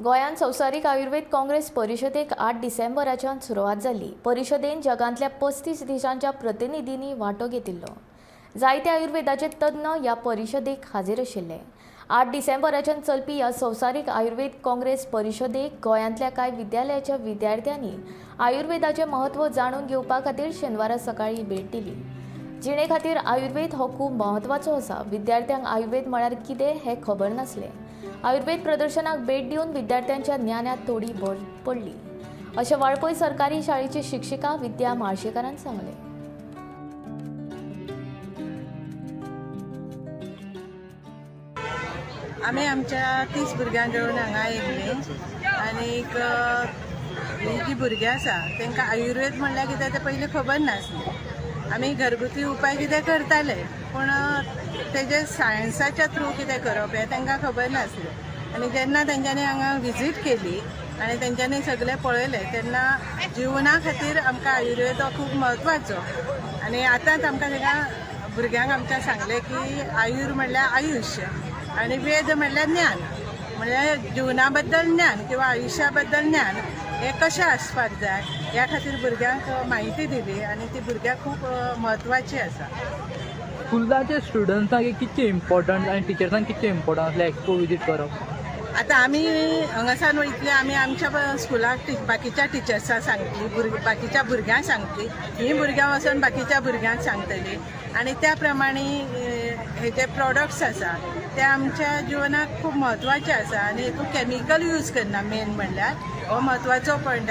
गोंयांत संवसारीक आयुर्वेद काँग्रेस परिशदेक 8 डिसेंबराच्यान सुरवात जाली. परिशदेन जगांतल्या 35 देशांच्या प्रतिनिधींनी वांटो घेतिल्लो. जायते आयुर्वेदाचे तज्ञ ह्या परिशदेक हाजीर आशिल्ले. 8 डिसेंबराच्यान चलपी ह्या संवसारीक आयुर्वेद काँग्रेस परिशदेक गोंयांतल्या कांय विद्यालयाच्या विद्यार्थ्यांनी आयुर्वेदाचें म्हत्व जाणून घेवपा खातीर शेनवारा सकाळीं भेट दिली. जिणे खातीर आयुर्वेद हो खूब म्हत्वाचो आसा. विद्यार्थ्यांक आयुर्वेद म्हळ्यार कितें हें खबर नासलें. आयुर्वेद प्रदर्शनाक भेट दिवन विद्यार्थ्यांच्या ज्ञानात थोडी भर पडली, अशें वाळपय सरकारी शाळेची शिक्षिका विद्या म्हाळशेकारान सांगलें. आमी आमच्या 30 भुरग्यांक घेवन हांगा आयिल्लीं आनीक ही जी भुरगीं आसा तांकां आयुर्वेद म्हणल्यार कितें तें पयलीं खबर नासलें. आमी घरगुती उपाय कितें करताले, पूण तेजे सायन्साच्या थ्रू कितें करप हें तांकां खबर नासलें. आनी जेन्ना तेंच्यांनी हांगा विजीट केली आनी तेंच्यांनी सगळें पळयलें, तेन्ना जिवना खातीर आमकां आयुर्वेद हो खूब म्हत्वाचो. आनी आतांच आमकां ताका भुरग्यांक आमच्या सांगलें की आयुर म्हणल्यार आयुश्य आनी वेद म्हणल्यार ज्ञान, म्हणजे जिवना बद्दल ज्ञान किंवा आयुश्या बद्दल ज्ञान हें कशें आसपाक जाय, ह्या खातीर भुरग्यांक म्हायती दिली आनी ती भुरग्यांक खूब म्हत्वाची आसा. स्कुलाचे स्टुडंट्सांक कितकें इम्पॉर्टंट आनी टिचर्सांक कितकें इम्पॉर्टंट आसलें एक्सपो विजीट करप? आतां आमी हांगासान वयतले, आमी आमच्या स्कुलाक बाकीच्या टिचर्सांक सांगतली, भुरगीं बाकीच्या भुरग्यांक सांगतली, हीं भुरग्यां वचून बाकीच्या भुरग्यांक सांगतली आनी त्या प्रमाणे हे जे प्रोडक्ट्स आसा ते आमच्या जिवनाक खूब म्हत्वाचे आसा आनी हितून कॅमिकल यूज करना, मेन म्हणल्यार हो म्हत्वाचो पॉयंट.